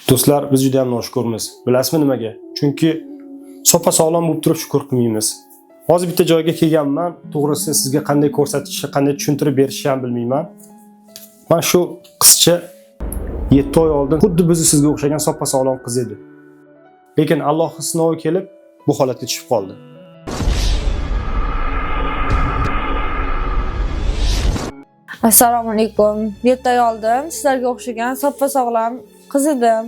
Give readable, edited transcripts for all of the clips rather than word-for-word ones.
Do'stlar, biz juda ham noshukurmiz. Bilasizmi nimaga? Chunki soppa sog'lom bo'lib turib shukur qilmaymiz. Hozir bitta joyga kelganman, to'g'risi sizga qanday ko'rsatishni, qanday tushuntirib berishni ham bilmayman. Mana shu qizcha 7 oy oldin xuddi bizni sizga o'xshagan soppa sog'lom qiz edi. Lekin Allohning sinovi kelib bu holatga tushib qoldi. Assalomu alaykum. 7 oy oldin sizlarga o'xshagan soppa-sog'lom qiz edim.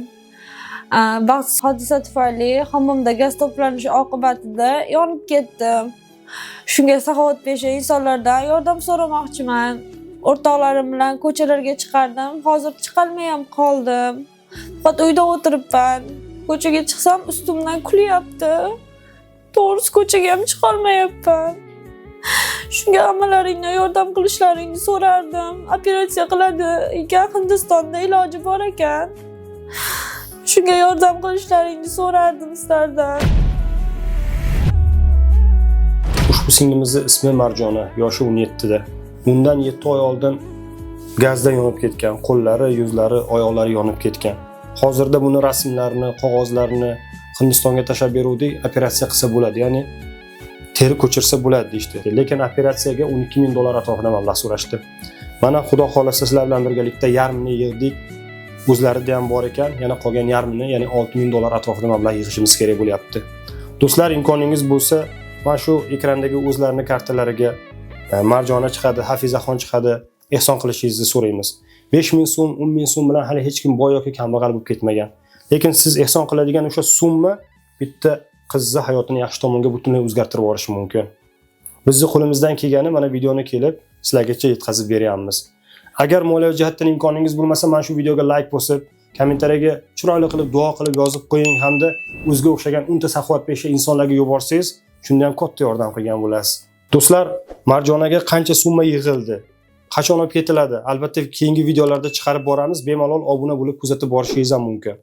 Baxtsiz hodisa tufayli hammomda gaz to'planishi oqibatida yonib ketdim. Shunga saxovatpesha insonlardan yordam so'ramoqchiman. O'rtoqlarim bilan ko'chalarga chiqardim. Hozir chiqolmay ham qoldim. Faqat uyda o'tiribman. Ko'chaga chiqsam ustimdan kulyapti. To'g'risi ko'chaga ham chiqolmayapman. Shunga hammalaringdan yordam qilishlaringni so'rardim. Operatsiya qiladi ekan, Hindistonda iloji bor ekan. Shunga yordam qilishlaringni so'rardim sizlardan. Ushbu singlimizni ismi Marjona, yoshi 17 da. Bundan 7 oy oldin gazda yonib ketgan, qo'llari, yuzlari, oyoqlari yonib ketgan. Hozirda buni rasmlarini, qog'ozlarini Hindistonga tashlab beruvdik, operatsiya qilsa bo'ladi, ya'ni teri ko'chirsa bo'ladi deyishdi. Lekin operatsiyaga 12 ming dollar atrofida mablag' so'rashdi. Mana xudo xohlasa sizlar bilan birgalikda yarmini yig'dik. O'zlarida ham bor ekan, yana qolgan yarmini, ya'ni 6 ming dollar atrofida mablag' yig'ishimiz kerak bo'lyapti. Do'stlar, imkoningiz bo'lsa, mana shu ekrandagi o'zlarini kartalariga Marjona chiqadi, Hafizaxon chiqadi, ehson qilishingizni so'raymiz. 5000 so'm, 10 ming so'm bilan hali hech kim boy yoki kambag'al bo'lib ketmagan. Lekin siz ehson qiladigan o'sha summa bitta qizni hayotini yaxshi tomonga butunlay o'zgartirib yuborishi mumkin. Bizni qo'limizdan kelgani mana videoni kelib sizlargacha yetkazib beryapmiz. Agar moliyaviy jihatdan imkoningiz bo'lmasa, mana shu videoga like bosib, kommentariyaga chiroyli qilib duo qilib yozib qo'ying hamda o'ziga o'xshagan 10 ta saxovatpesha insonlarga yuborsangiz, shunda ham katta yordam qilgan bo'lasiz. Do'stlar, Marjonaga qancha summa yig'ildi? Qachon olib ketiladi? Albatta keyingi videolarda chiqarib boramiz. Bemalol obuna bo'lib kuzatib borishingiz ham mumkin.